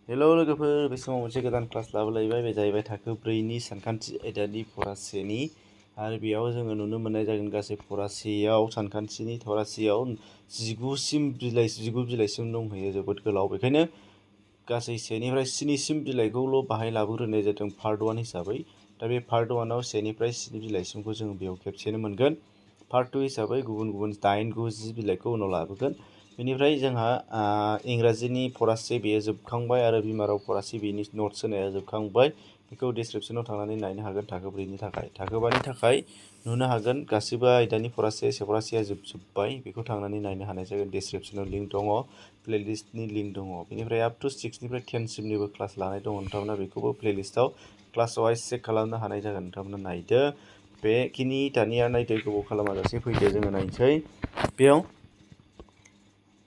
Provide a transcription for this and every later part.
हेल' लोगोफोर, बे समाव मोनसे गोदान क्लास लाबोलायबाय। बे जाहैबाय थाखो 4नि सानखान्थि आयदानि फरासेनि आरो बेयाव जोङो नुनो मोननाय जागोन गासै फरासेयाव सानखान्थिनि फरासेयाव 19 बिलाइसिम दंहैयो, जोबोद गोलाव। बेखायनो गासै 1निफ्राय 7सिम बिलाइखौल' बाहाय लाबोग्रोनाय जादों पार्ट 1 हिसाबै। दा बे पार्ट 1आव 1निफ्राय 7 बिलाइसिमखौ जों बेयाव खेबसेनो मोनगोन। पार्ट 2 हिसाबै गुबुन 8, 9, 10 बिलाइखौ उनाव लाबोगोन। बेनिफ्राय जोंहा इंराजिनि फरासे बेयो जोबखांबाय आरो बिमा राव फरासे बेनि नट्स होनाया जोबखांबाय। बेखौ डिसक्रिपसनाव थांनानै नायनो हागोन थाखो 4नि थाखाय। थाखो 5नि थाखाय नुनो हागोन गासैबो आयदानि फरासेया जोबजोब्बाय। बेखौ थांनानै नायनो हानाय जागोन। डिसक्रिपसनाव लिंक दङ, प्लेलिस्टनि लिंक दङ। बेनिफ्राय आप टु 6निफ्राय 10सिमनिबो क्लास लानाय दङ। नोंथांमोना बेखौबो प्लेलिस्टआव क्लास वाइज चेक खालामनो हानाय जागोन। नोंथांमोना नायदो। बेखिनि दानिया नायदो, गोबाव खालामाजासे फैदो, जोङो नायनोसै।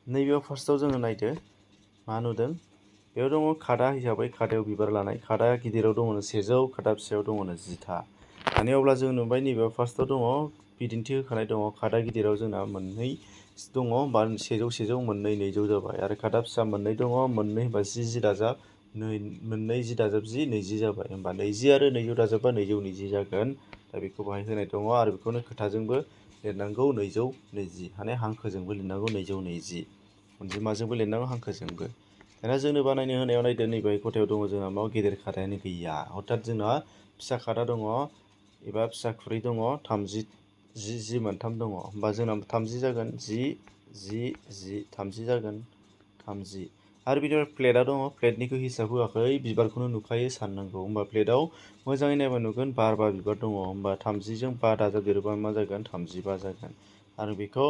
नैबेयाव फार्स्टआव जोङो नायदो मा नुदों। बेयाव दङ खादा हिसाबै खादायाव बिबार लानाय। खादा गिदिराव दङ 100, खादा फिसायाव दङ 10था। दानिया अब्ला जों नुबाय नैबेयाव फार्स्टआव दङ बिदिन्थि होखानाय दङ। खादा गिदिराव जोंना मोननै दङ, बा 100 मोननै 200 जाबाय। आरो खादा फिसा मोननै दङ, मोननै होनबा 10 दाजाब, मोननै 10 दाजाब 10, 20 जाबाय। होमबा 20 आरो 200 दाजाबबा 220 जागोन। दा बेखौ बाहाय होनाय दङ आरो बेखौनो खोथाजोंबो लिरनांगौ 220, माने हांखोजोंबो लिरनांगौ 220, अनजिमाजोंबो लिरनांगौ हांखोजोंबो। दाना जोंनो बानायनो होनायाव नायदो, नैबे खथायाव दङ जोंहा मा गेदेर खादायानो गैया। हथात जोंना फिसा खादा दङ एबा फिसा खुरै दङ 30 मोनथाम दङ। होमबा जोंना 30 जागोन, 10, 30 जागोन 30। आरो बिदिनो प्लेटआ दङ। प्लेटनिखौ हिसाब होआखै, बिबारखौनो नुखायो साननांगौ। होमबा प्लेटआव मोजाङै नायबा नुगोन 12 बिबार दङ। होमबा 30जों 5 दाजाबदेरोबा मा जागोन? 35 जागोन। आरो बेखौ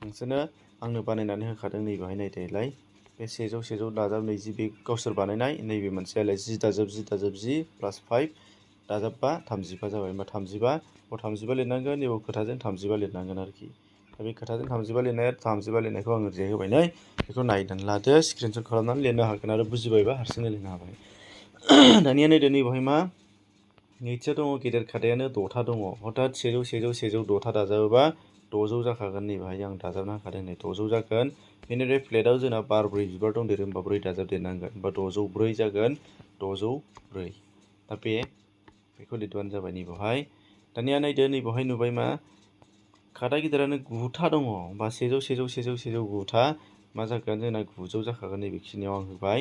नोंसोरनो आंनो बानायनानै होखादों। नैबेहाय नायदोलाय, बे 100 दाजाब 20 बे गावसोर बानायनाय। नैबे मोनसेयालाय 10 दाजाब 10 प्लास 5 दाजाब 5, 35 जाबाय। होमबा 35 लिरनांगोन। नैबे खोथाजों 35 लिरनांगोन आरोखि। दा बे खोथाजों 35 लिरनायखौ आं ओरैजाय होबाय नै। बेखौ नायनानै लादो, स्क्रिनशट खालामनानै लिरनो हागोन आरो बुजिबायबा हारसिंनो लिरनो हाबाय। दानिया नायदो, नैबेहाय मा नैथियाव दङ गेदेर खादायानो 6था दङ। हथात 100 6था दाजाबोबा 600 जाखागोन। नैबेहाय आं दाजाबना होखादों, नै 600 जागोन। बेनिफ्राय प्लेटआव जोंना 12 बिबार दंदेरो, होमबा 4 दाजाब देरनांगोन। होमबा 604 जागोन, 604। दा बेखौ लिरबानो जाबाय नैबेवहाय। दानिया नायदो, नैबेवहाय नुबाय मा खादा गिदिरानो 9था दङ। होमबा 100 9था मा जागोन? जोंना 900 जाखागोन। नैबेखिनियाव आं होबाय।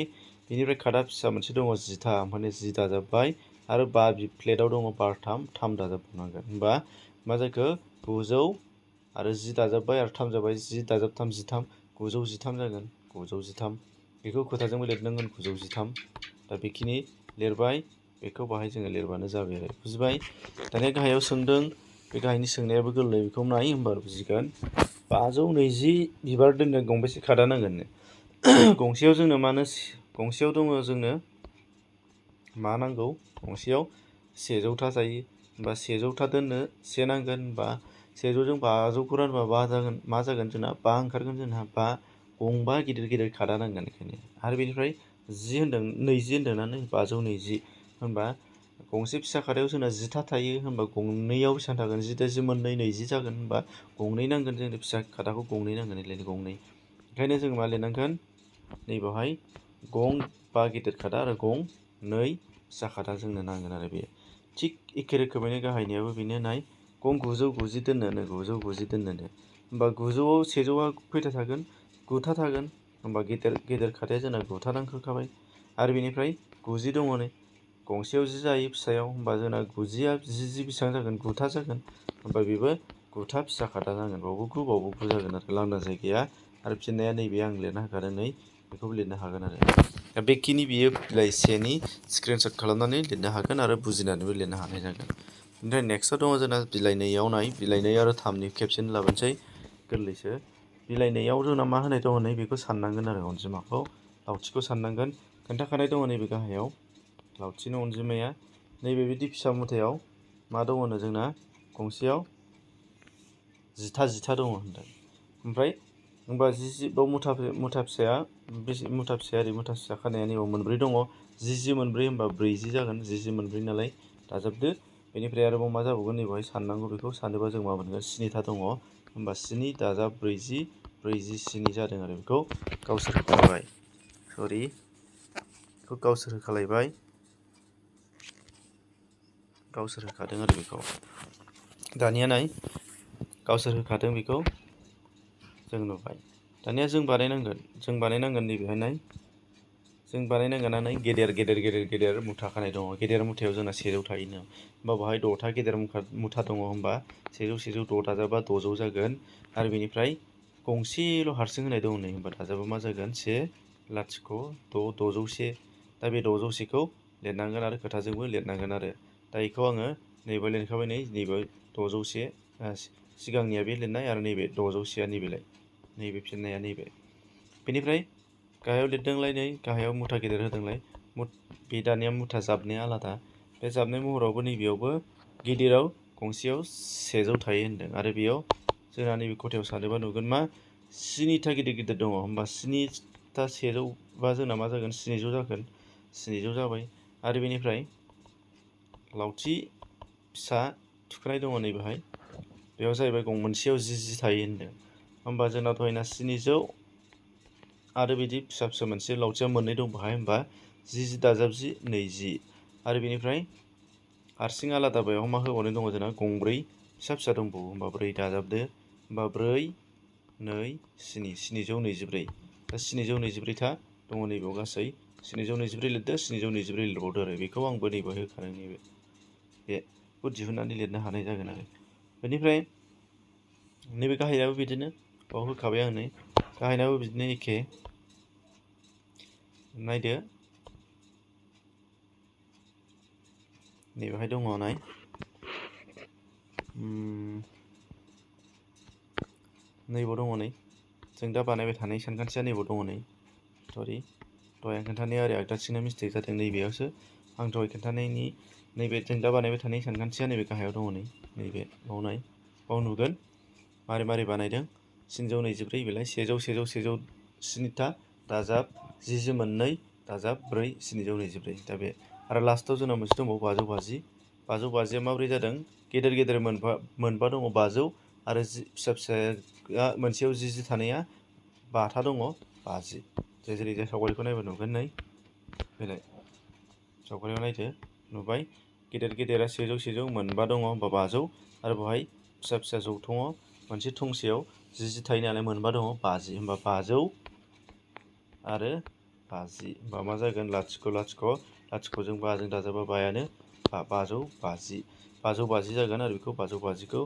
बेनिफ्राय खादा फिसा मोनसे दङ 10था, ओमफ्राय 10 दाजाबबाय आरो प्लेटआव दङ 12, 3 दाजाबबावनांगोन। होमबा मा जाखो? 900 आरो 10 दाजाबबाय आरो 3 जाबाय, 10 दाजाब 3 13, 913 जागोन। 913 बेखौ खोथाजोंबो लिरनांगोन 913। दा बेखिनि लिरबाय। बेखौ बाहाय जोङो लिरबानो जाबाय आरो, बुजिबाय? दानिया गाहायाव सोंदों। बे गाहायनि सोंनायाबो गोरलै, बेखौ नाय, होमबा बुजिगोन। 520 बिबार दोननो गंबेसे खादा नांगोन? गंसेयाव जोंनो गंसेयाव दङ जोंनो मा नांगौ? गंसेयाव 100था जायो। होमबा 100था दोननो 1 नांगोन। होमबा 100जों 500खौ रानबा मा जागोन जोंना? 5 ओंखारगोन जोंना। 5 गंबा गिदिर खादा नांगोन बेखायनो। आरो बेनिफ्राय 20 होनदोंना, 520। होनबा गंसे फिसा खादायाव जोंना 10था थायो। होनबा गंनैयाव बेसेबां थागोन? 10 मोननै 20 जागोन। होनबा गंनै नांगोन जोंनो, फिसा खादाखौ गंनै नांगोन। गंनै। ओंखायनो जों मा लिरनांगोन? नैबावहाय गंबा गिदिर खादा आरो गंनै फिसा खादा जोंनो नांगोन आरो बेयो। थिग एखे रोखोमैनो गाहायनियाबो बेनो, नाय गं 990 दोननोनो 990 दोननोनो। होमबा 900आव 100आ खैथा थागोन? 9था थागोन। होमबा गेदेर खादाया जोंना 9था नांखाबाय। आरो बेनिफ्राय 90 दङ नै, गंसेयाव 10 जायो फिसायाव। होमबा जोंना 90आ 10 बेसेबां जागोन? 9था जागोन। होमबा बेबो 9था फिसा खादा जागोन। बावबो 9 जागोन आरो लांदां जायगाया। आरो फिननाया नैबे आं लिरना होखादों नै, बेखौबो लिरनो हागोन आरो। दा बेखिनि बियो बिलाइ 1नि स्क्रिनशट खालामनानै लिरनो हागोन आरो बुजिनानैबो लिरनो हानाय जागोन। ओमफ्राय नेक्स्टआव दङ जोंना बिलाइ 2आव नाय, बिलाइ 2 आरो 3नि खेबसेनो लाबोनोसै, गोरलैसो। बिलाइ 2आव जोंना मा होनाय दङ? नै बेखौ साननांगोन आरो अनजिमाखौ, लावथिखौ साननांगोन। खोन्थाखानाय दङ नैबे गाहायाव लावथिनि अनजिमाया। नैबे बिदि फिसा मुथायाव मा दङनो जोंना? गंसेयाव 10था दङ होनदों। ओमफ्राय होमबा बाव मुथा फिसाया खानाया नैबाव मोनब्रै दङ। 10 मोनब्रै होमबा 40 जागोन। 10 मोनब्रै नालाय दाजाबदो। बेनिफ्राय आरोबाव मा जाबावगोन? नैबेवहाय साननांगौ। बेखौ सानोबा जों मा मोनगोन? 7था दङ। होमबा 7 दाजाब 40, 47 जादों आरो बेखौ गावसोर होखाबाय। बेखौ गावसोर होखालायबाय, गावसोर होखादों आरो बेखौ। दानिया नाय गावसोर होखादों बेखौ जों नुबाय। दानिया जों बानायनांगोन नैबेहाय नाय, जों बानायनांगोन नाय गेदेर मुथा खानाय दङ। गेदेर मुथायाव जोंना 100 थायोनो, होमबा बेवहाय 6था गेदेर मुथा दङ, होमबा 100 द' दाजाबा 600 जागोन। आरो बेनिफ्राय गंसेल' हारसिं होनाय दङ नै, होमबा दाजाबा मा जागोन 1 0 6 601। दा बे 601खौ लिरनांगोन आरो खोथाजोंबो लिरनांगोन आरो। दा बेखौ आङो नैबेयाव लिरखाबाय, नैबे 601 सिगांनिया बे लिरनाय आरो नैबे 601आ नैबेलाय, नैबे फिननाया नैबे। बेनिफ्राय गाहायाव लिरदोंलाय नै, गाहायाव मुथा गेदेर होदोंलाय, बे दानिया मुथा जाबनाया आलादा। बे जाबनाय महरावबो नैबेयावबो गिदिराव गंसेयाव 100 थायो होनदों। आरो बेयाव जोंना नैबे खथायाव सानोबा नुगोन मा 7था गिदिर दङ, होमबा 7था 100 बा जोंना मा जागोन 700 जागोन। 700 जाबाय। आरो बेनिफ्राय लावथि फिसा थुख्राय दङ नैबेहाय, बेयाव जाहैबाय मोनसेयाव 10 थायो होनदों। होमबा जोंना दहायना 700 आरो बिदि फिसा मोनसे लावथिया मोननै दं बाहाय, होमबा 10 दाजाब 10 20। आरो बेनिफ्राय हारसिं आलादा बेयाव मा होबावनाय दङ जोंना गंब्रै फिसा दंबावो, होमबा 4 दाजाबदो, होमबा 4 2 7 724। दा 724था दङ नैबेयाव गासै 724 लिरदो, 724 लिरबावदो आरो बेखौ आंबो नैबेयाव होखादों। बेखौ दिहुननानै लिरनो हानाय जागोन आरो। बेनिफ्राय नैबे गाहायाबो बिदिनो, बाव होखाबाय आं नै, गाहायनाबो बिदिनो एखे। नायदो नैबेहाय दङ नाय, नैबाव दङ नै, जों दा बानायबाय थानाय सानखान्थिया नैबाव दङ नै, दहाय आं खोन्थानाया ओरै आगदाथिंना मिस्टेक जादों, नैबेयावसो आं दहाय खोन्थानायनि नैबे जों दा बानायबाय थानाय सानखान्थिया नैबे गाहायाव दङ नै, नैबे बावनाय बाव नुगोन मारै बानायदों। 724 बेलाय 100 100 100 7था दाजाब 10 मोननै दाजाब 4 724। दा बे आरो लास्टआव जोंना मोनसे दंबावो 550। 550आ माबोरै जादों, गेदेर मोनबा दङ 500, आरो फिसाया मोनसेयाव 10 थानाया 5था दङ 50। जेरै सावगारिखौ नायबा नुगोन नै, बेलाय सावगारियाव नायदो नुबाय, गेदेरा 100 मोनबा दङ, होमबा 500। आरो बेवहाय फिसा जौथुङाव मोनसे थंसेयाव 10 थायो नालाय मोनबा दङ 50, होमबा 500 आरो 50, होमबा मा जागोन 0 0 0जों 5जों दाजाबा 5यानो 550 550 जागोन। आरो बेखौ 550खौ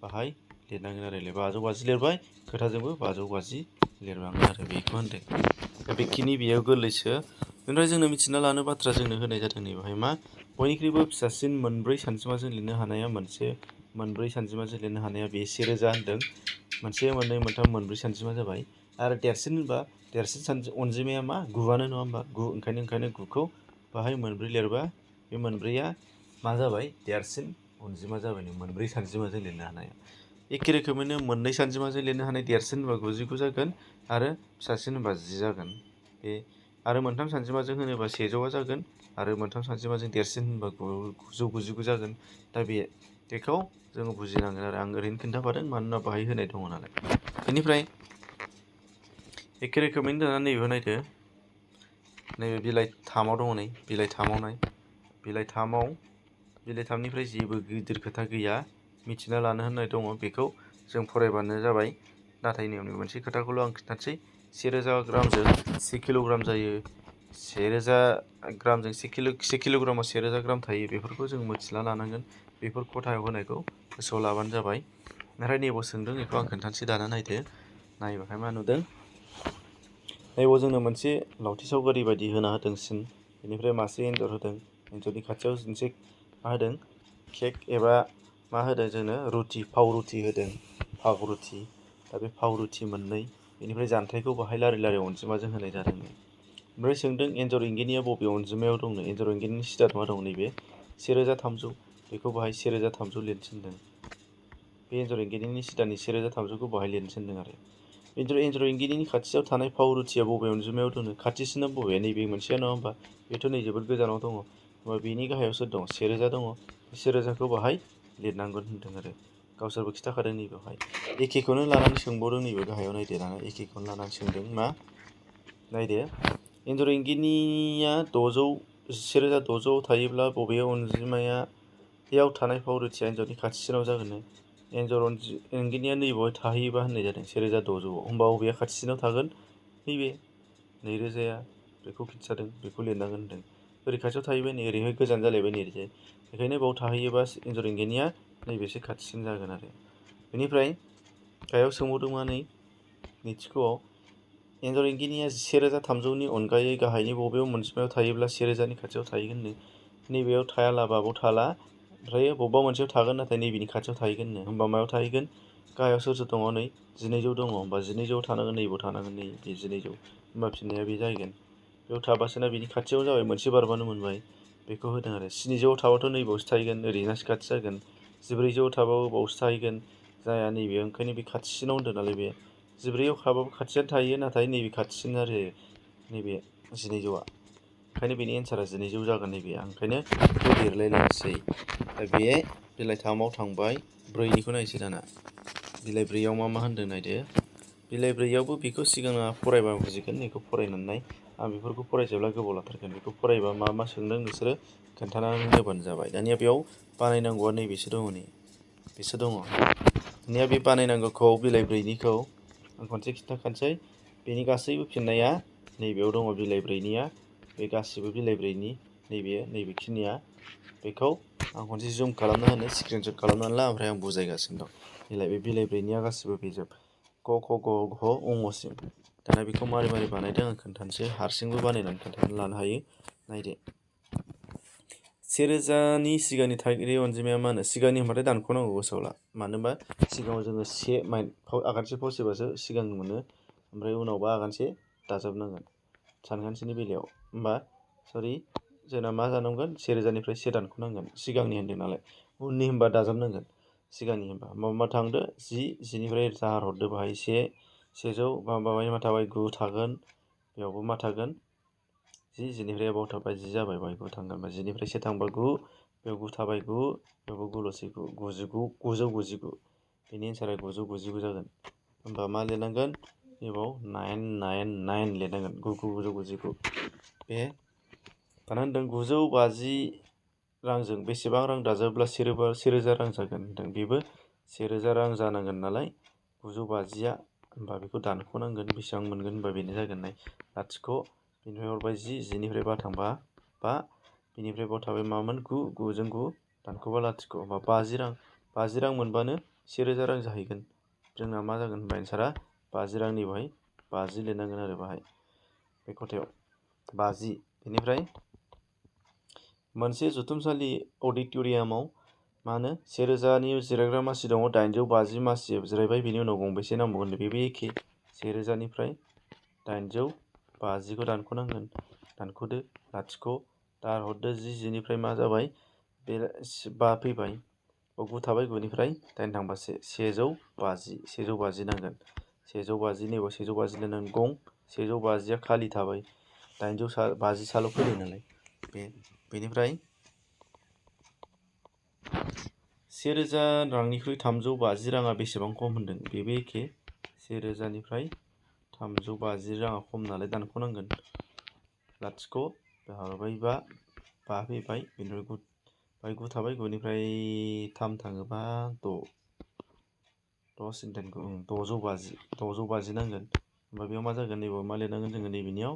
बाहाय लिरनांगोन आरो 550 लिरबाय, खोथाजोंबो 550 लिरनांगोन आरो बेखौ होनदों। दा बेखिनि बेयाव गोरलैसो। बेनिफ्राय जोंनो मिथिना लानो बाथ्रा जोंनो होनाय जादों नैबेहाय मा, बयनिख्रुइबो फिसासिन मोनब्रै सानजिमाजों लिरनो हानाया मोनब्रै सानजिमाजों लिरनो हानाया बे 1000 होनदों। 1 2 3 4 मोनब्रै सानजिमा जाबाय। आरो देरसिन होनबा देरसिन अनजिमाया मा 9आनो, नङा होमबा 9, ओंखायनो 9खौ बाहाय मोनब्रै लिरबा बे मोनब्रैया मा जाबाय देरसिन अनजिमा जाबाय, मोनब्रै सानजिमाजों लिरनो हानाया। एखे रोखोमैनो मोननै सानजिमाजों लिरनो हानाय देरसिन होनबा 99 जागोन, आरो फिसासिन होनबा 10 जागोन। बे आरो मोनथाम सानजिमाजों होनोबा 100आ जागोन, आरो मोनथाम सानजिमाजों देरसिन होनबा 999 जागोन। दा बेखौ जोङो बुजिनांगोन आरो आं ओरैनो खोन्थाफादों मानोना बाहाय होनाय दङ नालाय। बेनिफ्राय एखे रोखोमैनो दाना नैबेयाव नायदो, नैबे बिलाइ 3आव दङ नै, बिलाइ 3आव नाय, बिलाइ 3निफ्राय जेबो गिदिर खोथा गैया, मिथिना लानो होननाय दङ, बेखौ जों फरायबानो जाबाय। नाथाय नैबे मोनसे खोथाखौल' आं खिन्थानोसै, 1000 ग्रामजों 1 किल'ग्राम जायो, 1000 ग्रामजों 1 किल'ग्रामाव 1000 ग्राम थायो, बेफोरखौ जों मिथिना लानांगोन। बेफोर खथायाव होनायखौ गोसोआव लाबानो जाबाय। ओमफ्राय नैबाव सोंदों, बेखौ आं खोन्थानोसै दाना नायदो, नायबाहाय मा नुदों, नैबाव जोंनो मोनसे लावथि सावगारि बायदि होना होदों सिन, बेनिफ्राय मासे एन्जर होदों, एन्जरनि खाथियाव मोनसे मा होदों केक एबा मा होदों जोंनो पाव रुटि होदों, पाव रुटि। दा बे पाव रुटि मोननै, बेनिफ्राय जानथायखौ बाहाय लारि अनजिमाजों होनाय जादों। ओमफ्राय सोंदों एन्जर इंगिनिया बबे अनजिमायाव दंनो, एन्जर इंगिनिनि सिदा मा दं, नैबे 1300, बेखौ बाहाय 1300 लिरनो थिनदों। बे एन्जर इंगिनिनि सिदानि 1300खौ बाहाय लिरनो थिनदों आरो। एन्जर इंगिनिनि खाथियाव थानाय पाव रुटिया बबे अनजिमायाव दङ, खाथिसिना बबे, नैबे मोनसेया नङा होमबा, बेथ' नै जोबोद गोजानाव दङ, होमबा बेनि गाहायाव सोर दं 1000 दङ, 1000खौ बाहाय लिरनांगोन होनदों आरो। गावसोरबो खिन्थाखादों नैबेवहाय। एखेखौनो लानानै सोंबावदों, नैबे गाहायाव नायदो, दाना एखेखौनो लानानै सोंदों मा, नायदो एन्जर इंगिनिया 1600 थायोब्ला बबे अनजिमाया बेयाव थानाय पावरिटिया एन्जरनि खाथिसिनाव जागोन। एन्जर इंगिनिया नैबेयाव थाहैयोबा होननाय जादों 1600 होमबा बबेया खाथिसिनाव थागोन? नैबे 2000 बेखौ खिन्थादों, बेखौ लिरनांगोन होनदों। ओरै खाथियाव थाहैबाय नै ओरैहाय गोजान जालायबाय नै ओरैजाय, बेखायनो बाव थाहैयोबा एन्जर इंगिनिया नैबेसो खाथिसिन जागोन आरो। बेनिफ्राय गाहायाव सोंबावदों मा नै नैथिख'आव एन्जर इंगिनिया 1300नि अनगायै गाहायनि बबे मोनसेयाव थायोब्ला 1000नि खाथियाव थाहैगोननो। नैबेयाव थायालाबा बाव थाला, ओमफ्राय बबेबा मोनसेयाव थागोन नाथाय नैबेनि खाथियाव थाहैगोननो। होमबा मायाव थाहैगोन? गाहायाव सोर सोर दङ? नै 1200 दङ, होमबा 1200 थानांगोन, नैबेयाव थानांगोन, नै बे 1200, होमबा फिननाया बे जाहैगोन। बेयाव थाबासोना बिनि खाथियाव जाबाय, मोनसे बारबानो मोनबाय, बेखौ होदों आरो। 700 थाबाथ' नैबावसो थाहैगोन, ओरैनासो खाथि जागोन। 1400 थाबाबो बावसो थाहैगोन, जाया नैबे, ओंखायनो बे खाथिसिनाव होनदों नालाय बे 1400 थाबाबो खाथियानो थाहैयो, नाथाय नैबे खाथिसिन आरो नैबे 1200आ, ओंखायनो बेनि एन्सारा 1200 जागोन नैबे, ओंखायनो बेखौ लिरलायलायनोसै। दा बे बिलाइ 3आव थांबाय, 4निखौ नायसै दाना। बिलाइ 4आव मा होनदों नायदो। बिलाइ 4आवबो बेखौ सिगाङा फरायबा बुजिगोन, बेखौ फरायनानै नाय। आं बेफोरखौ फरायजोबला गोबाव लाथारगोन, बेखौ फरायबा मा सोंदों नोंसोरो खोन्थानानै होबानो जाबाय। दानिया बेयाव बानायनांगौआ नैबेसो दङ, नै बेसो दङ। दानिया बे बानायनांगौखौ बिलाइ 4निखौ आं खनसे खिन्थाखानोसै। बेनि गासैबो फिननाया नैबेयाव दङ, बिलाइ 4निया बे गासिबो बिलाइ 4नि नैबेखिनिया, बेखौ आं खनसे जुम खालामना होनो, स्क्रिनशट खालामनानै ला, ओमफ्राय आं बुजायगासिनो दं। बे बिलाइ 4निया गासिबो बेजोब क ख ग घ ङसिम। दाना बेखौ मारै बानायदों आं खोन्थानोसै, हारसिंबो बानायनानै खोन्थानानै लानो हायो। नायदो 1000नि सिगांनि थागिरि अनजिमाया मा होनो? सिगांनि होनबाथाय दानख'नांगौ, गोसोआव ला। मानो होनबा सिगाङाव जोङो आगानसे फावसिबासो सिगां मोनो, ओमफ्राय उनावबा आगानसे दाजाबनांगोन सानखान्थिनि बेलायाव। होमबा जोंना मा जानांगोन? 1000निफ्राय 1 दानख'नांगोन, सिगांनि होनदों नालाय। उननि होनबा दाजाबनांगोन, सिगांनि होनबा मा थांदो 10निफ्राय जाहार हरदो, बाहाय 100 माबाय मा थाबाय 9 थागोन, बेयावबो मा थागोन 10निफ्राय बाव थाबाय 10 जाबाय, बाहाय 9 थांगोन। 10निफ्राय 1 थांबा 9, बेयाव 9 थाबाय 9, बेयावबो 9 लसै 999। बेनि एन्सारा 999 जागोन। होमबा मा लिरनांगोन? बेयाव 999 लिरनांगोन, 99999। बे दाना होनदों 950 रांजों बेसेबां रां दाजाबब्ला 1000 रां जागोन होनदों। बेबो 1000 रां जानांगोन नालाय 950आ, होमबा बेखौ दानख'नांगोन, बेसेबां मोनगोन होनबा बेनो जागोन। नाय लाथिख', बेनिफ्राय हरबाय 10, 10निफ्राय 5 थांबा 5, बेनिफ्राय बाव थाबाय मामोन 9, 9जों 9 दानख'बा लाथिख', होमबा 50 रां मोनबानो 1000 रां जाहैगोन। जोंना मा जागोन होनबा एन्सारा 50 रांनि बाहाय 50 लिरनांगोन आरो बाहाय बे खथायाव 50। बेनिफ्राय मोनसे जथुमसालि अडिट'रियामाव मा होनो 1000नि जिरायग्रा मासि दङ, 850 मासि जिरायबाय, बेनि उनाव गंबेसे नांबावगोन? बेबो एखे, 1000निफ्राय 850खौ दानख'नांगोन, दानख'दो लाथिख', दाहरदो 10, 10निफ्राय मा जाबाय? बे 5 फैबाय, 9 थाबाय, 9निफ्राय 8 थांबा 150 नांगोन। 150 नैबाव 150 लिरनांगोन, गं 150आ खालि थाबाय, 850 साल' फैदों नालाय बेनिफ्राय 1000 रांनिख्रुइ 350 राङा बेसेबां खम होनदों? बेबो एखे, 1000निफ्राय 350 राङा खम नालाय दानख'नांगोन, लाथिख', हरबाय 5 फैबाय, बेनिफ्राय 9 थाबाय, 9निफ्राय 3 थाङोबा 650 नांगोन। होमबा बेयाव मा जागोन? नैबाव मा लिरनांगोन जोङो? नैबेनियाव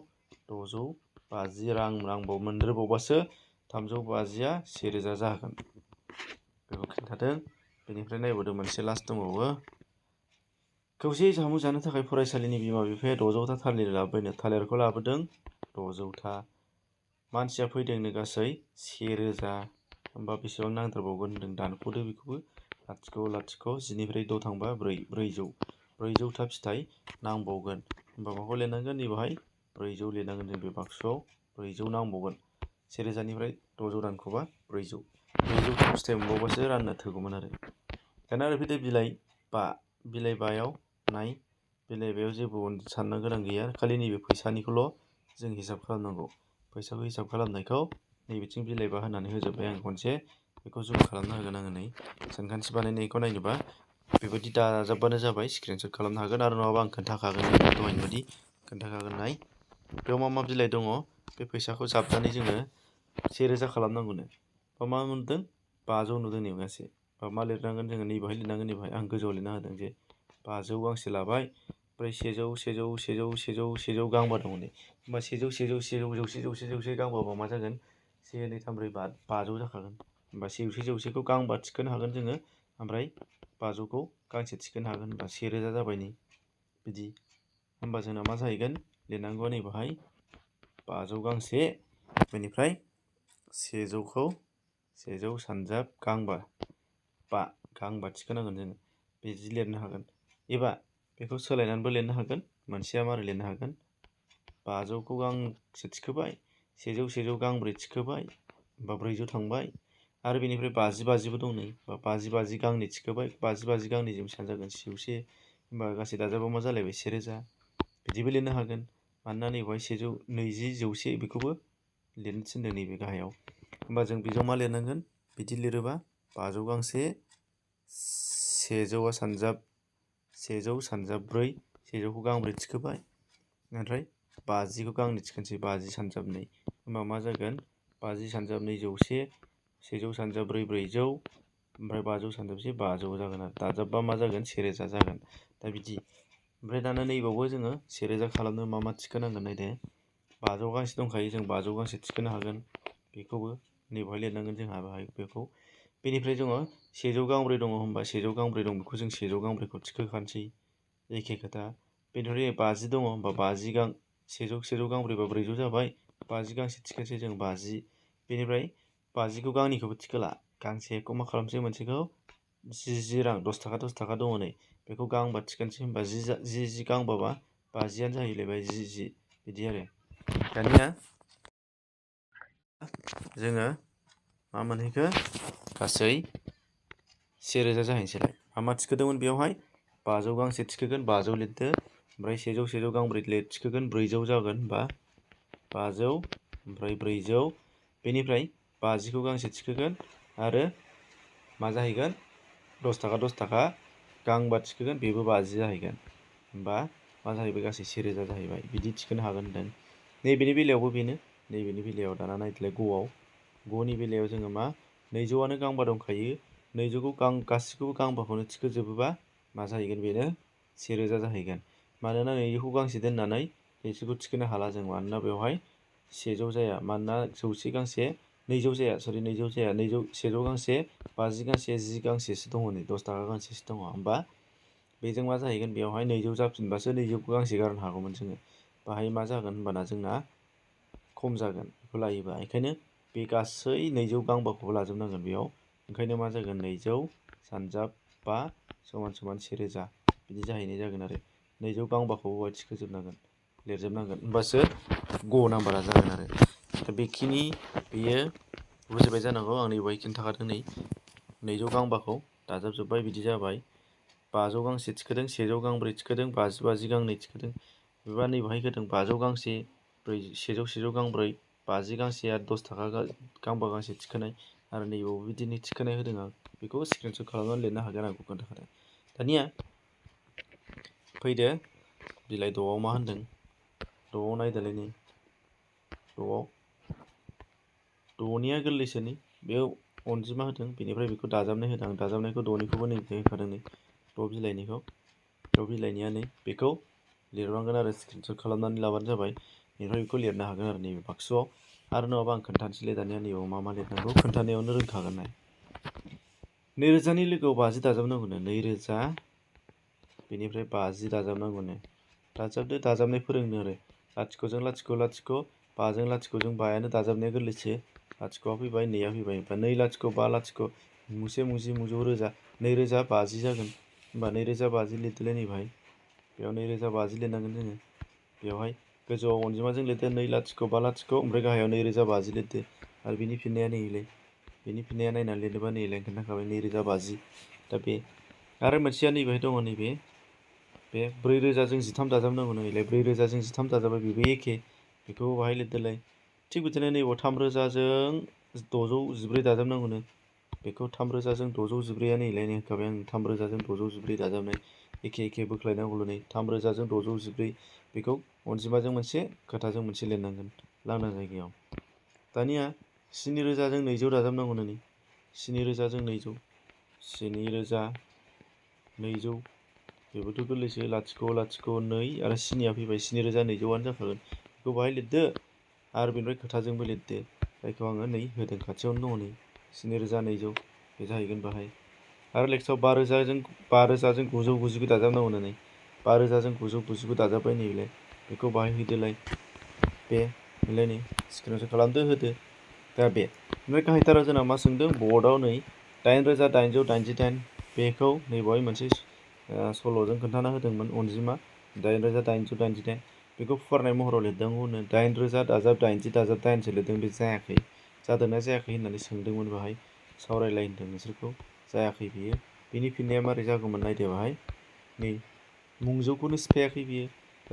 650 रां मोनदेरबावबासो 350आ 1000 जागोन, बेखौ खिन्थादों। बेनिफ्राय नायबावदो मोनसे लास्ट दंबावो। खौसेयै जामुं जानो थाखाय फरायसालिनि बिमा बिफाया 600 था थालिर लाबोबायनो, थालिरखौ लाबोदों 600 था, मानसिया फैदोंनो गासै 1000, होमबा बेसेबां नांदेरबावगोन होनदों? दानख'दो बेखौबो, लाथिख' लाथिख', 10निफ्राय 6 थांबा 400 था फिथाइ नांबावगोन, होमबा माखौ लिरनांगोन? नैबावहाय 400 लिरनांगोन, जों बे बाक्सुआव 400 नांबावगोन, 1000निफ्राय 600 दानख'बा 400 था फिथाइ मोनबावबासो राननो थोगौमोन आरो। दाना आरो फैदो बिलाइ 5, बिलाइ 5आव नाय, बिलाइ 5आव जेबो साननो गोनां गैया, खालि नैबे फैसानिखौल' जों हिसाब खालामनांगौ। फैसाखौ हिसाब खालामनायखौ नैबेथिं बिलाइ 5 होनानै होजोब्बाय आं खनसे, बेखौ जुम खालामना होगोन आङो। नै सानखान्थि बानायनायखौ नायनोबा बेबायदि दाजाबबानो जाबाय, स्क्रिनशट खालामनो हागोन, आरो नङाबा आं खोन्थाखागोन, दहायनि बायदि खोन्थाखागोन। नाय बेयाव मा मा बिलाइ दङ बे फैसाखौ जाबनानै जोङो 1000 खालामनांगौनो बा मा मोनदों 500 नुदों नै गासै बा मा लिरनांगोन जोङो नैबेहाय लिरनांगोन नैबेहाय आं गोजौआव लिरना होदों जे 500 गांसे लाबाय ओमफ्राय 100 गांबा दङ नै होमबा 100 गांबाबा मा जागोन 1 2 3 4 500 जाखागोन होमबा 100खौ गांबा थिखोनो हागोन जोङो ओमफ्राय 500खौ गांसे थिखोनो हागोन होमबा 1000 जाबाय नै बिदि होमबा जोंना मा जाहैगोन लिरनांगौआ नैबेहाय 500 गांसे बेनिफ्राय 100खौ 100 सानजाब गांबा गांबा थिखोनांगोन जोङो बिदि लिरनो हागोन एबा बेखौ सोलायनानैबो लिरनो हागोन मोनसेया मारै लिरनो हागोन 500खौ गांसे थिखोबाय 100 गांब्रै थिखोबाय होमबा 400 थांबाय आरो बेनिफ्राय 50 बो दं नै बा 50 गांनै थिखोबाय 50 गांनैजों बेसेबां जागोन 100 होमबा गासै दाजाबाव मा जालायबाय 1000 बिदिबो लिरनो हागोन मानोना नैबेहाय 120 100 बेखौबो लिरनो थिनदों नैबे गाहायाव होमबा जों बेयाव मा लिरनांगोन बिदि लिरोबा 500 गांसे 100 सानजाब 100 सानजाब 4 100खौ गांब्रै थिखोबाय ओमफ्राय 50खौ गांनै थिखोनोसै 50 सानजाब 2 होमबा मा जागोन 50 सानजाब 2 100 100 सानजाब 4 400 ओमफ्राय 500 सानजाब 1 500 जागोन आरो दाजाबबा मा जागोन 1000 जागोन दा बिदि ओमफ्राय दाना नैबावबो जोङो 1000 खालामनो मा मा थिखोनांगोन नायदो 500 गांसे दंखायो जों 500 गांसे थिखोनो हागोन बेखौबो नैबेहाय लिरनांगोन जोंहा बेहाय बेखौ बेनिफ्राय जोङो 100 गांब्रै दङ होमबा 100 गांब्रै दं बेखौ जों 100 गांब्रैखौ थिखोखानोसै एखे खोथा बेनिफ्राय 50 दङ होमबा 50 गां 100 गांब्रैबा 400 जाबाय 50 गांसे थिखोनोसै जों 50 बेनिफ्राय 50खौ गांनैखौबो थिखोला गांसेखौ मा खालामसै मोनसेखौ 10 रां 10 थाखा दङ नै बेखौ गांबा थिखोनोसै होमबा 10 गांबाबा 50आनो जाहैलायबाय 10 बिदि आरो दानिया जोङो मा मोनहैखो गासै 1000 जाहैनोसैलाय मा थिखोदोंमोन बेयावहाय 500 गांसे थिखोगोन 500 लिरदो ओमफ्राय 100 गांब्रै थिखोगोन 400 जागोन होमबा 500 ओमफ्राय 400 बेनिफ्राय 50खौ गांसे थिखोगोन आरो मा जाहैगोन 10 थाखा गांबा थिखोगोन बेबो 50 जाहैगोन होमबा मा जाहैबाय गासै 1000 जाहैबाय बिदि थिखोनो हागोन होनदों नैबेनि बेलायावबो बेनो नैबेनि बेलायाव दाना नायदोलाय ग'नि बेलायाव जोङो मा 200आनो गांबा दंखायो 200खौ गासिखौबो गांबाखौनो थिखोजोबोबा मा जाहैगोन बेनो 1000 जाहैगोन मानोना 200खौ गांसे दोननानै 100खौ थिखोनो हाला जों मानोना बेवहाय 100 जाया मानोना 100 गांसे 200 जाया 100 गांसे 50 गांसे 10 गांसेसो दङ नै 10 थाखा गांसेसो दङ होमबा बेजों मा जाहैगोन बेवहाय 200 जाफिनबासो 200खौ गांसे गारनो हागौमोन जोङो बाहाय मा जागोन होमबाना जोंना खम जागोन बेखौ लायोबा ओंखायनो बे गासै 200 गांबाखौबो लाजोबनांगोन बेयाव ओंखायनो मा जागोन 200 सानजाब 5 = 1000 बिदि जाहैनाय जागोन आरो 200 गांबाखौबो बेवहाय थिखोजोबनांगोन लिरजोबनांगोन होमबासो ग' नाम्बारा जागोन आरो दा बेखिनि बेयो बुजिबाय जानांगौ आं नैबेहाय खिन्थाखादों नै 200 गांबाखौ दाजाबजोब्बाय बिदि जाबाय 500 गांसे थिखोदों 100 गांब्रै थिखोदों 50 गांनै थिखोदों एबा नैबेहाय होदों 500 गांसे 100 गांब्रै 50 गांसे आरो 10 थाखा गांबा गांसे थिखोनाय आरो नैबावबो बिदिनो थिखोनाय होदों आं बेखौ स्क्रिनशट खालामनानै लिरनो हागोन आं खोन्थाखादों दानिया फैदो बिलाइ द'आव मा होनदों द'आव नायदोलाय नै द'निया गोरलैसोनि बेयाव अनजिमा होदों बेनिफ्राय बेखौ दाजाबनाय होदों आं दाजाबनायखौ द'निखौबो नैबे होखादों नै द' बिलाइनिया नै बेखौ लिरनांगोन आरो स्क्रिनशट खालामनानै लाबानो जाबाय बेनिफ्राय बेखौ लिरनो हागोन आरो नैबे बाक्सुआव आरो नङाबा आं खोन्थानोसैलाय दानिया नैबाव मा लिरनांगौ खोन्थानायावनो रोंखागोन नाय 2000नि लोगोआव 50 दाजाबनांगौनो 2000 बेनिफ्राय 50 दाजाबनांगौनो दाजाबदो दाजाबनाय फोरोंनो आरो लाथिख'जों लाथिख' लाथिख' 5जों लाथिख'जों 5यानो दाजाबनाया गोरलैसो लाथिख'आ फैबाय नैया फैबाय ओमफ्राय 2 लाथिख' 5 लाथिख' मुसे मुजि रोजा 2050 जागोन होमबा 2050 लिरदोलाय नैबाहाय बेयाव 2050 लिरनांगोन जोङो बेवहाय गोजौआव अनजिमाजों लिरदो 2 लाथिख' 5 लाथिख' ओमफ्राय गाहायाव 2050 लिरदो आरो बिनि फिननाया नैलाय बिनि फिननाया नायनानै लिरनोबा नैलाय खोन्थाखाबाय 2050 दा बे आरो मोनसेया नैबेहाय दङ नैबे बे 4000 जों 13 दाजाबनांगौ नैलाय 4000 जों 13 दाजाबा बेबो एखे बेखौ बाहाय लिरदोलाय थिग बिदिनो नैबाव 3000 जों 614 दाजाबनांगौनो बेखौ 3000जों 614 नैलाय होखाबाय आं 3000जों 614 दाजाबनाय एखे बोख्लायनांगौल' नै 3000जों 614 बेखौ अनजिमाजों मोनसे खोथाजों मोनसे लिरनांगोन लांदां जायगायाव। दानिया 7000जों 200 दाजाबनांगौ नै 7000जों 200 7000 बेबोथ' गोरलैसो लाथिख' लाथिख' 2 आरो स्निया फैबाय 7200आनो जाखागोन बेखौ बाहाय लिरदो आरो बेनिफ्राय खोथाजोंबो लिरदो जायखौ आङो नै होदों खाथियावनो दङ नै 7200 बे जाहैगोन बाहाय आरो लेक्सआव 5000जों 999 दाजाबनांगौ नै 5000जों 999 दाजाबबाय नैलाय बेखौ बाहाय होदोलाय बे नैलाय नै स्क्रिनशट खालामदो होदो दा बे ओमफ्राय गाहायथाराव जोंना मा सोंदों बर्डआव नै 8888 बेखौ नै बेवहाय मोनसे सल'जों खोन्थाना होदोंमोन अनजिमा 8888 बेखौ फुवारनाय महराव लिरनांगौनो 8000 दाजाब 80 दाजाब 8सो लिरदों बे जायाखै जादोंना जायाखै होननानै सोंदोंमोन बाहाय सावरायलाय होनदों नोंसोरखौ जायाखै बियो बिनि फिननाया मारै जागौमोन नायदो बाहाय नै मुंजौखौनो सिफायाखै बियो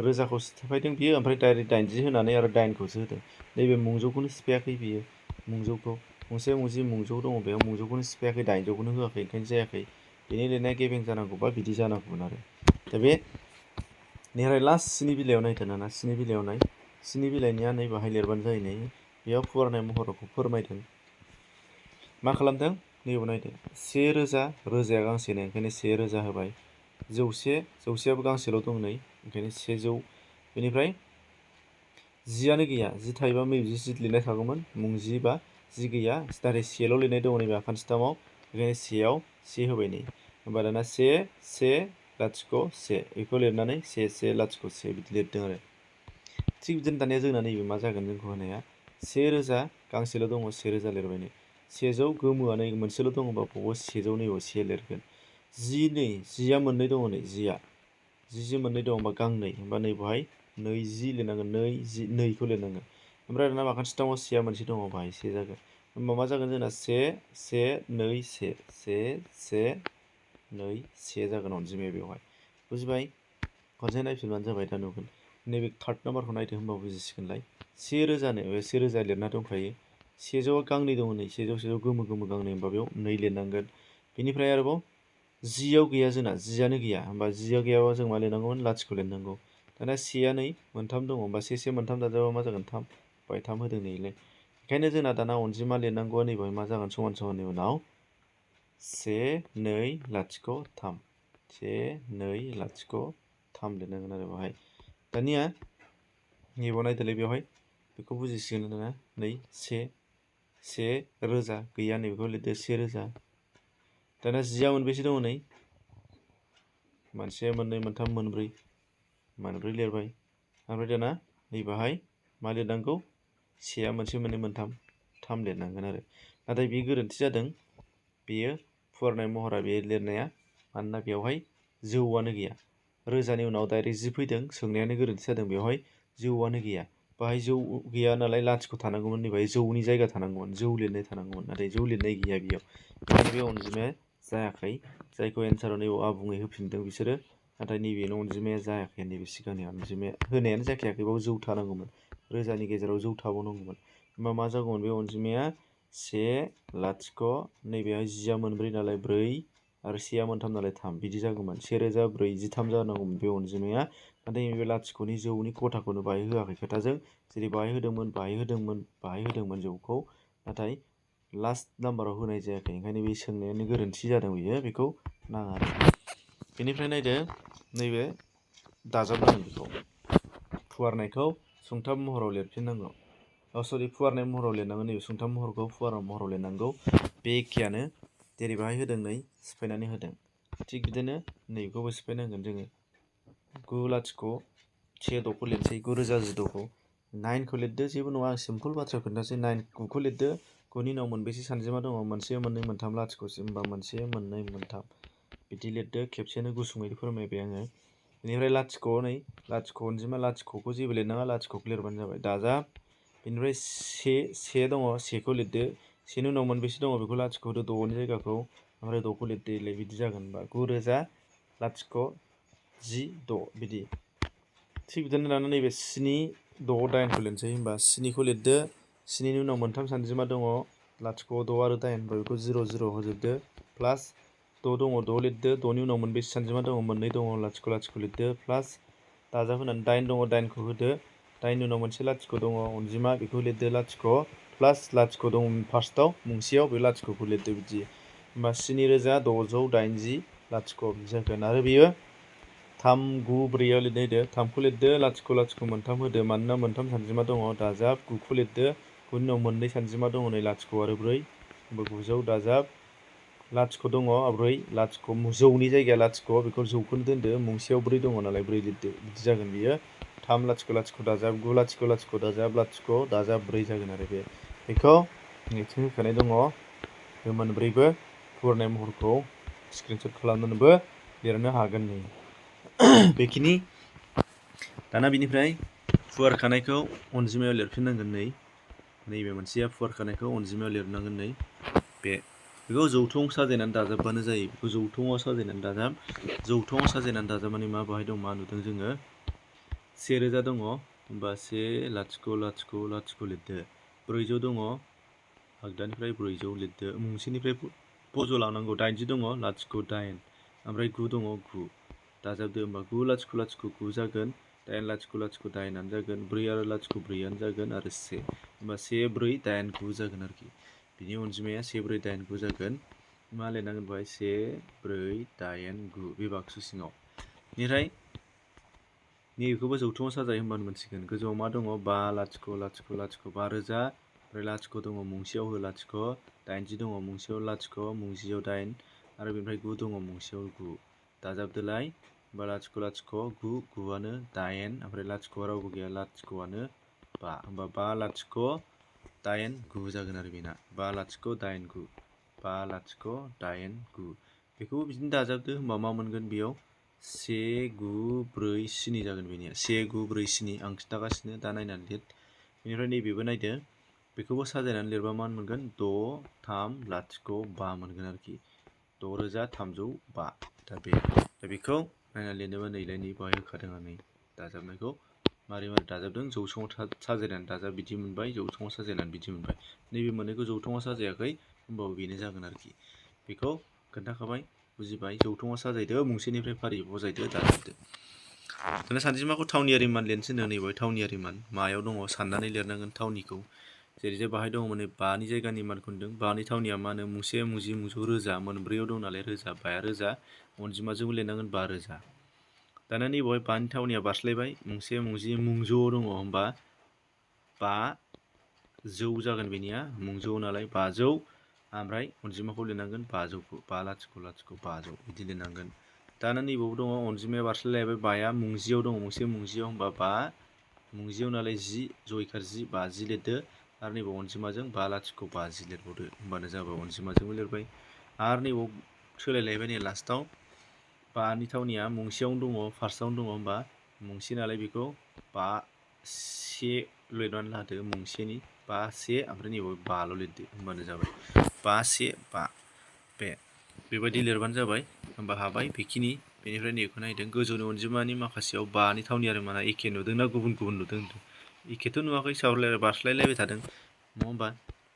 रोजाखौ सिफायदों बियो ओमफ्राय डाइरेक्ट 80 होनानै आरो 9खौसो होदों नैबे मुंजौखौनो सिफायाखै बियो मुंजौखौ गंसे मुंजौ दङ बेयाव मुंजौखौनो सिफायाखै 800खौनो होआखै ओंखायनो जायाखै बेनि लिरनाया गेबें जानांगौबा बिदि जानांगौमोन आरो दा बे निफ्राय लास्ट स्नि बिलाइयाव नायदो दाना स्नि बिलाइयाव नाय स्नि बिलाइनिया नै बाहाय लिरबानो जायो नै बेयाव फुवारनाय महरखौ फोरमायदों मा खालामदों नैबाव नायदो 1000 रोजाया गांसेनो ओंखायनो 1000 होबाय 100 जौसेयाबो गांसेल' दं नै ओंखायनो 100 बेनिफ्राय 10आनो गैया 10 थायोबा नैबे 10 लिरनाय थागौमोन मुं 10 बा 10 गैया डाइरेक्ट 1ल' लिरनाय दङ नैबे आखान्थि थामाव ओंखायनो 1आव 1 होबाय नै होमबा दाना 1 1 लाथिख' 1 बेखौ लिरनानै 1 1 लाथिख' 1 बिदि लिरदों आरो थिग बिदिनो दानिया जोंना नैबे मा जागोन जोंखौ होनाया 1000 गांसेल' दङ 1000 लिरबाय नै 100 गोमोआ नै मोनसेल' दङबा बावबो 100 नैबाव 1 लिरगोन 10 नै 10आ मोननै दङ नै 10आ 10 मोननै दं होमबा गांनै होमबा नै बेवहाय 20 लिरनांगोन 2खौ लिरनांगोन ओमफ्राय दाना माखासे थामाव 1आ मोनसे दङ बाहाय 1 जागोन होमबा मा जागोन जोंना 1 1 2 1 1 1 2 1 जागोन अनजिमाया बेवहाय बुजिबाय खनसे नायफिनबानो जाबाय दा नुगोन नैबे थार्ड नाम्बारखौ नायदो होमबा बुजिसिगोनलाय 1000नो बे 1000 लिरना दंखायो 100आ गांनै दङ नै 100 गोमो गांनै होमबा बेयाव 2 लिरनांगोन बेनिफ्राय आरोबाव 10आव गैया जोंना 10आनो गैया होमबा 10आ गैयाबा जों मा लिरनांगौमोन लाथिख' लिरनांगौ दाना 1आ नै मोनथाम दङ होमबा 1 1 मोनथाम दाजाबा मा जागोन 3 बाय 3 होदों नैलाय ओंखायनो जोंना दाना अनजिमा लिरनांगौआ नैबाय मा जागोन समान समाननि उनाव 1 2 लाथिख' 3 1 2 लाथिख' 3 लिरनांगोन आरो बेवहाय दानिया नैबाव नायदोलाय बेवहाय बेखौ बुजिसिगोन दाना नै 1000 गैया नैबेखौ लिरदो 1000 दाना 10आ मोनबेसे दङ नै मोनसे मोननै मोनथाम मोनब्रै लिरबाय ओमफ्राय दाना नैबाहाय मा लिरनांगौ 1आ मोनसे मोननै मोनथाम 3 लिरनांगोन आरो नाथाय बेयो गोरोन्थि जादों बेयो फुवारनाय महरा बे लिरनाया मानोना बेवहाय जौआनो गैया रोजानि उनाव डाइरेक्ट 10 फैदों सोंनायानो गोरोन्थि जादों बेवहाय जौआनो गैया बाहाय जौ गैया नालाय लाथिख' थानांगौमोन नैबाहाय जौनि जायगा थानांगौमोन जौ लिरनाय थानांगौमोन नाथाय जौ लिरनाय गैया बेयाव बेखायनो बे अनजिमाया जायाखै जायखौ एन्साराव नैबाव आबुङै होफिनदों बिसोरो नाथाय नैबेनो अनजिमाया जायाखै नैबे सिगांनि अनजिमाया होनायानो जाखायाखै बाव जौ थानांगौमोन रोजानि गेजेराव जौ थाबावनांगौमोन होमबा मा जागौमोन बे अनजिमाया 1 लाथिख' नैबेहाय 10आ मोनब्रै नालाय 4 आरो 1आ मोनथाम नालाय 3 बिदि जागौमोन 1043 जानांगौमोन बे अनजिमाया नाथाय नैबे लाथिख'नि जौनि खथाखौनो बाहाय होआखै खोथाजों जेरै बाहाय होदोंमोन जौखौ नाथाय लास्ट नाम्बाराव होनाय जायाखै ओंखायनो बे सोंनायानो गोरोन्थि जादों बियो बेखौ नाङा बेनिफ्राय नायदो नैबे दाजाबनांगोन बेखौ फुवारनायखौ सुंथाब महराव लिरफिननांगौ सरि फुवारनाय महराव लिरनांगौ नैबे सुंथाब महरखौ फुवारनाय महराव लिरनांगौ बे एखेयानो जेरै बाहाय होदों नै सिफायनानै होदों थिग बिदिनो नैबेखौबो सिफायनांगोन जोङो 9 लाथिख' 1 6खौ लिरनोसै 9016खौ 9खौ लिरदो जेबो नङा आं सिम्पोल बाथ्रा खोन्थासै 9खौ लिरदो 9नि उनाव मोनबेसे सानजिमा दङ मोनसे मोननै मोनथाम लाथिख'सिम होमबा मोनसे मोननै मोनथाम बिदि लिरदो खेबसेनो गुसुङै फोरमायबाय आङो बेनिफ्राय लाथिख' नै लाथिख' अनजिमा लाथिख'खौ जेबो लिरनाङा लाथिख'खौ लिरबानो जाबाय दाजाब बेनिफ्राय 1 दङ 1खौ लिरदो 1नि उनाव मोनबेसे दङ बेखौ लाथिख' होदो 6नि जायगाखौ ओमफ्राय 6खौ लिरदो बिदि जागोन होनबा 9000 लाथिख' 10 6 बिदि थिग बिदिनो दाना नैबे 7 6 8खौ लिरनोसै होमबा 7खौ लिरदो 7नि उनाव मोनथाम सानजिमा दङ लाथिख' 6 आरो 8 ओमफ्राय बेखौ 0 0 होजोबदो प्लास 6 दङ 6 लिरदो 6नि उनाव मोनबेसे सानजिमा दङ मोननै दङ लाथिख' लाथिख' लिरदो प्लास दाजाब होनानै 8 दङ 8खौ होदो 8नि उनाव मोनसे लाथिख' दङ अनजिमा बेखौ लिरदो लाथिख' प्लास लाथिख' दङ फार्स्टआव मुंसेयाव बे लाथिख'खौ लिरदो बिदि होमबा 7680 लाथिख' बिदि जागोन आरो बेयो 3 9 4 आव लिरनो होदो 3खौ लिरदो लाथिख' लाथिख' मोनथाम होदो मानोना मोनथाम सानजिमा दङ दाजाब 9खौ लिरदो 9नि उनाव मोननै सानजिमा दङ नै लाथिख' आरो 4 होमबा 900 दाजाब लाथिख' दङ 4 लाथिख' जौनि जायगाया लाथिख' बेखौ जौखौनो दोनदो मुंसेयाव 4 दङ नालाय 4 लिरदो बिदि जागोन बियो 3 लाथिख' लाथिख' दाजाब 9 लाथिख' लाथिख' दाजाब लाथिख' दाजाब 4 जागोन आरो बेखौ नैथिं होखानाय दङ बे मोनब्रैबो फुवारनाय महरखौ स्क्रिनशट खालामनानैबो लिरनो हागोन नै बेखिनि दाना बिनिफ्राय फुवारखानायखौ अनजिमायाव लिरफिननांगोन नैबे मोनसेया फुवारखानायखौ अनजिमायाव लिरनांगोन नै बेखौ जौथुआव साजायनानै दाजाबबानो जायो बेखौ जौथुआव साजायनानै दाजाब जौथुआव साजायनानै दाजाबनानै मा बाहाय दं मा नुदों जोङो 1000 दङ होमबा 1 लाथिख' लाथिख' लाथिख' लिरदो 400 दङ आगदानिफ्राय 400 लिरदो मुंसेनिफ्राय फज' लानांगौ 80 दङ लाथिख' 8 ओमफ्राय 9 दङ 9 दाजाबदो होमबा 9 लाथिख' लाथिख' 9 जागोन 8 लाथिख' लाथिख' 8 आनो जागोन 4 आरो लाथिख' 4 आनो जागोन आरो 1 होमबा 1 4 8 9 जागोन आरोखि बिनि अनजिमाया 1 4 8 9 जागोन मा लिरनांगोन बेहाय 1 4 8 9 बे बाक्सु सिङाव बेनिफ्राय नैबेखौबो जौथुआव साजाय होनबानो मोनसिगोन गोजौआव मा दङ 5 लाथिख' लाथिख' लाथिख' 5000 ओमफ्राय लाथिख' दङ मुंसेयाव हो लाथिख' 80 दङ मुंसेयाव लाथिख' मुंसेयाव 8 आरो बेनिफ्राय 9 दङ मुंसेयाव 9 दाजाबदोलाय होमबा लाथिख' लाथिख' 9 9आनो 8 ओमफ्राय लाथिख' रावबो गैया लाथिख'आनो 5 होमबा 5 लाथिख' 8 9 जागोन आरो बेना 5 लाथिख' 8 9 5 लाथिख' 8 9 बेखौबो बिदिनो दाजाबदो होमबा मा मोनगोन बेयाव 1 9 4 7 जागोन बेनिया 1 9 4 7 आं खिन्थागासिनो दा नायनानै लिर बेनिफ्राय नैबेबो नायदो बेखौबो साजायनानै लिरबा मा मोनगोन 6 3 लाथिख' 5 मोनगोन आरोखि 6305 दा बेखौ नायनानै लिरनोबा नैलाय नै बाहाय होखादों आं नै दाजाबनायखौ मारै दाजाबदों जौथुआव साजायनानै दाजाब बिदि मोनबाय जौथुआव साजायनानै बिदि मोनबाय नैबे मोननैखौ जौथुआव साजायाखै होमबाबो बेनो जागोन आरोखि बेखौ खोन्थाखाबाय बुजिबाय जौथुआव साजायदो मुंसेनिफ्राय फारि बजायदो दाजाबदो दाना सानजिमाखौ थावनियारि मान लिरनोसै होनदों नैबे थावनियारि मान मायाव दङ साननानै लिरनांगोन थावनिखौ जेरै जे बाहाय दङ माने 5नि जायगानि मानखौ होनदों 5नि थावनिया मा होनो मुंसे मुजि मुजौ रोजा मोनब्रैयाव दं नालाय रोजा 5 रोजा अनजिमाजोंबो लिरनांगोन 5000 दाना नैबेवहाय 5नि थावनिया बारस्लायबाय मुंसे मुजि मुंजौ दङ होमबा 500 जागोन बेनिया मुंजौ नालाय 500 ओमफ्राय अनजिमाखौ लिरनांगोन 500खौ 5 लाथिख' लाथिख' 500 बिदि लिरनांगोन दाना नैबाव दङ अनजिमाया बारस्लायलायबाय 5या मुंजियाव दङ मुंसे मुंजियाव होमबा 5 मुंजियाव नालाय 10 जयखार 10 50 लिरदो आरो नैबाव अनजिमाजों 5 लाथिख' 50 लिरबावदो होमबानो जाबाय अनजिमाजोंबो लिरबाय आरो नैबाव सोलायलायबाय नै लास्टाव 5नि थावनिया मुंसेयावनो दङ फार्स्टआवनो दङ होमबा मुंसे नालाय बेखौ 5 1 लिरनानै लादो मुंसेनि 5 1 ओमफ्राय नैबाव 5ल' लिरदो होमबानो जाबाय 5 1 5 बेबायदि लिरबानो जाबाय होमबा हाबाय बेखिनि बेनिफ्राय नैबेखौ नायदों गोजौनि अनजिमानि माखासेयाव 5नि थावनियारि माना एखे नुदोंना गुबुन गुबुन नुदों एखेथ' नुवाखै सावरायलायबाय बारस्लायलायबाय थादों नङा होमबा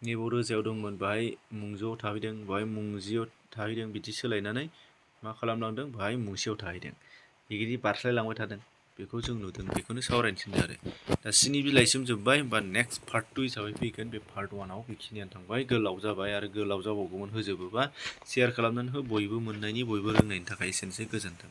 नैबाव रोजायाव दंमोन बाहाय मुंजौआव थाहैदों बाहाय मुंजियाव थाहैदों बिदि सोलायनानै मा खालामलांदों बाहाय मुंसेयाव थाहैदों बिदि बारस्लायलांबाय थादों बेखौ जों नुदों बेखौनो सावरायनो थिनदों आरो दा 10नि बिलाइसिम जोब्बाय होमबा नेक्स्ट पार्ट 2 हिसाबै फैगोन बे पार्ट 1आव बेखिनियानो थांबाय गोलाव जाबाय आरो गोलाव जाबावगौमोन होजोबोबा शेयार खालामनानै हो बयबो मोननायनि बयबो रोंनायनि थाखाय एसेनोसै गोजोन्थों।